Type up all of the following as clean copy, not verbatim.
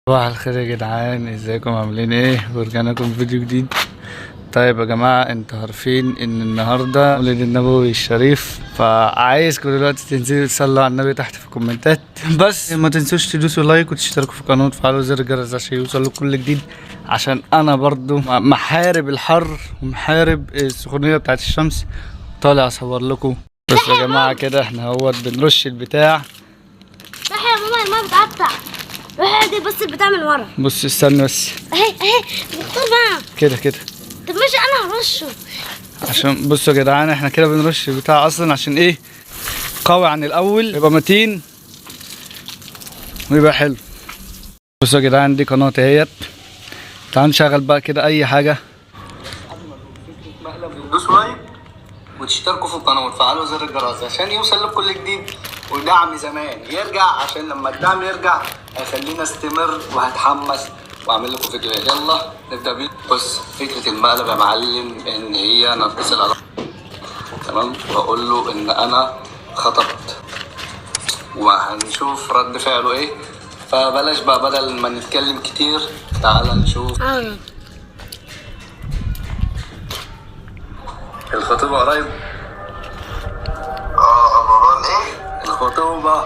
صباح الخير يا جدعان، ازيكم؟ عاملين ايه؟ ورجعنا لكم فيديو جديد. طيب يا جماعة، انتوا عارفين ان النهارده مولد النبوي الشريف، فعايزكم دلوقتي تنزلوا تصلوا على النبي تحت في الكومنتات. بس ما تنسوش تدوسوا like وتشتركوا في القناة وتفعلوا زر الجرس عشان يوصلوا كل جديد، عشان انا برضو محارب الحر ومحارب السخونيه بتاعت الشمس، طالع اصور لكم. بس يا جماعة كده احنا اهوت بنرش البتاع. روح يا ماما، المايه بتقطع. روح دي بس البتاع من ورا. بص استنى بس. اهي اهي مختار بقى. كده كده. طب ماشي، انا هرشه. عشان بصوا يا جدعان، احنا كده بنرش البتاع اصلا عشان ايه؟ قوي عن الاول، يبقى متين ويبقى حلو. بصوا يا جدعان، دي قناتي اهيت. تعالوا نشغل بقى كده اي حاجة. دوسوا like وتشتركوا في القناة وتفعلوا زر الجرس عشان يوصل لكم كل جديد، ودعم زمان يرجع، عشان لما الدعم يرجع هيخلينا استمر وهتحمس واعمل لكم فيديوهات. يلا نبدا بيه. بص، فكرة المقلب يا معلم ان هي انا اتصل على تمام واقول له ان انا خطبت، وهنشوف رد فعله ايه. فبلاش بقى، بدل ما نتكلم كتير تعال نشوف. الخطوبة قريب. رمضان ايه؟ الخطوبة.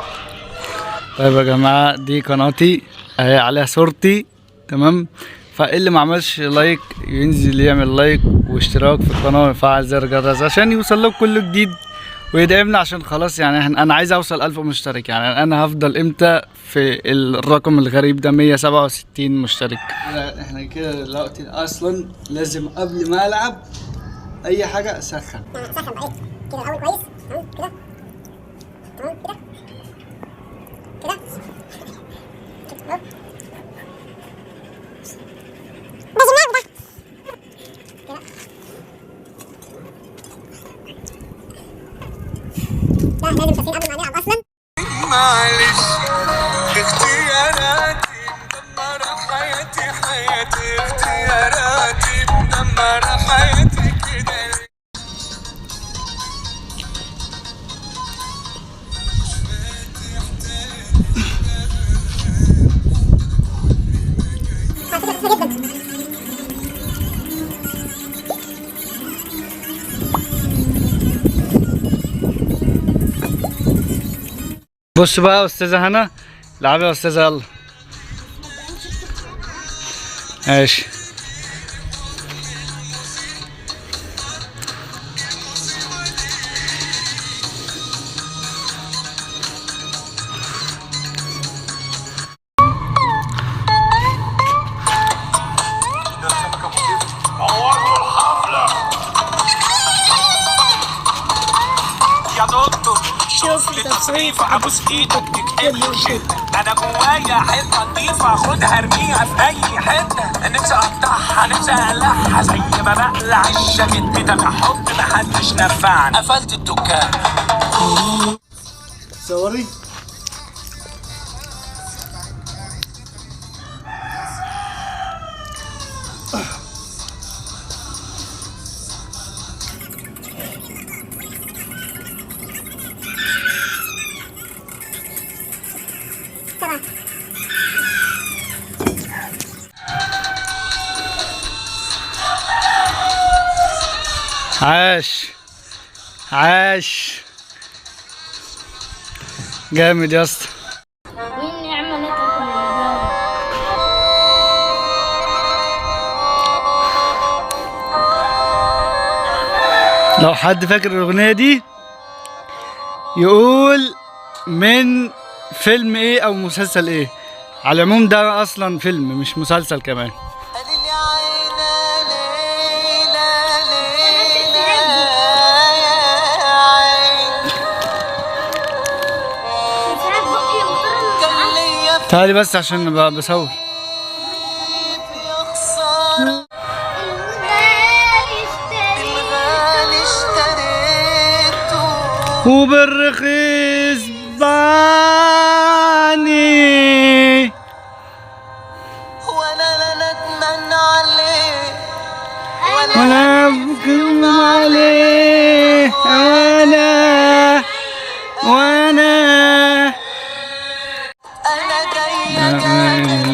طيب يا جماعة، دي قناتي اهي عليها صورتي، تمام؟ فاللي ما عملش like ينزل يعمل like واشتراك في القناة ويفعل زر الجرس عشان يوصل لكم كل جديد ويدعمنا، عشان خلاص يعني انا عايز اوصل 1000 مشترك. يعني انا هفضل امتى في الرقم الغريب ده 167 مشترك؟ احنا كده دلوقتي اصلا لازم قبل ما العب اي حاجة اسخن. سخن بقى كده الاول كويس، تمام كده، تمام كده كده كده، لازم نعمل ده كده. لا لازم تسخين قبل ما نلعب اصلا. معلش، اختياراتي مدمرة حياتي، حياتي اختياراتي مدمرة حياتي كده. على فكرة خفيفة جدا. بص بقى يا استاذه هنا، العبي يا استاذه، يلا ماشي. يا دكتور شوف لي تصريف، ابوس ايدك تكتب لي روشتة. انا جوايا حتة نضيفه، خدها ارميها في اي حتة. نفسي اقطعها، نفسي اقلعها زي ما بقلع الجاكيت. بتاع حب محدش نفعني، قفلت الدكان. صوري. عاش عاش، جامد يا اسطى. مين يعمل نترك الباب؟ لو حد فاكر الاغنية دي يقول من فيلم ايه او مسلسل ايه. على العموم ده اصلا فيلم مش مسلسل كمان. مش عارف بقي يا مختار انا. تعالي بس عشان بصور. الغالي اشتريته وبالرخيص بعني، وانا لا ندمان عليه ولا بكلم عليه انا وانا انا جاي اجامل.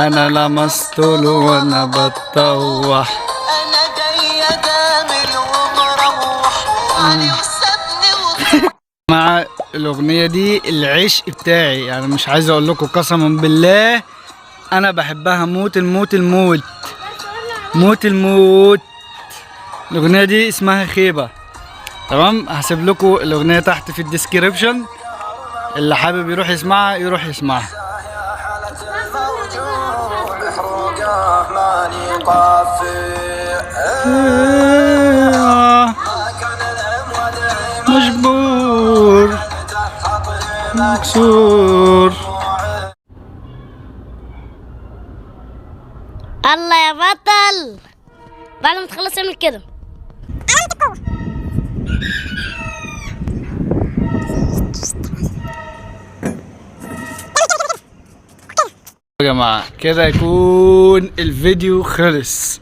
انا لمست له وانا بتطوح. انا جاي اجامل ومروح علي وسابني. مع الاغنية دي العشق بتاعي، يعني مش عايز اقول لكم قسما بالله انا بحبها موت الموت الموت موت الموت. الاغنية دي اسمها خيبه، تمام؟ هسيب لكم الاغنية تحت في ال description، اللي حابب يروح يسمعها يروح يسمعها. مجبور مكسور. الله يا بطل. بعد ما تخلص اعمل كده. يا جماعة كده يكون الفيديو خلص.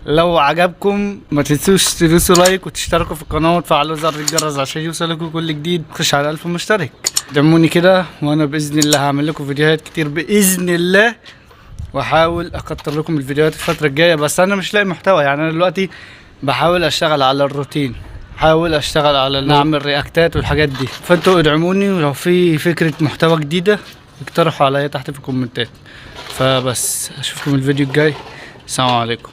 لو عجبكم ما تنسوش تدوسوا like وتشتركوا في القناة وتفعلوا زر الجرس عشان يوصلكم كل جديد. خش على 1000 مشترك، دعموني كده وانا باذن الله هعمل لكم فيديوهات كتير باذن الله، واحاول اكتر لكم الفيديوهات الفترة الجاية. بس انا مش لاقي محتوى، يعني انا دلوقتي بحاول اشتغل على الروتين، بحاول اشتغل على ان اعمل رياكتات والحاجات دي. فانتوا ادعموني، ولو في فكرة محتوى جديدة اقترحوا عليا تحت في الكومنتات. فبس اشوفكم الفيديو الجاي، السلام عليكم.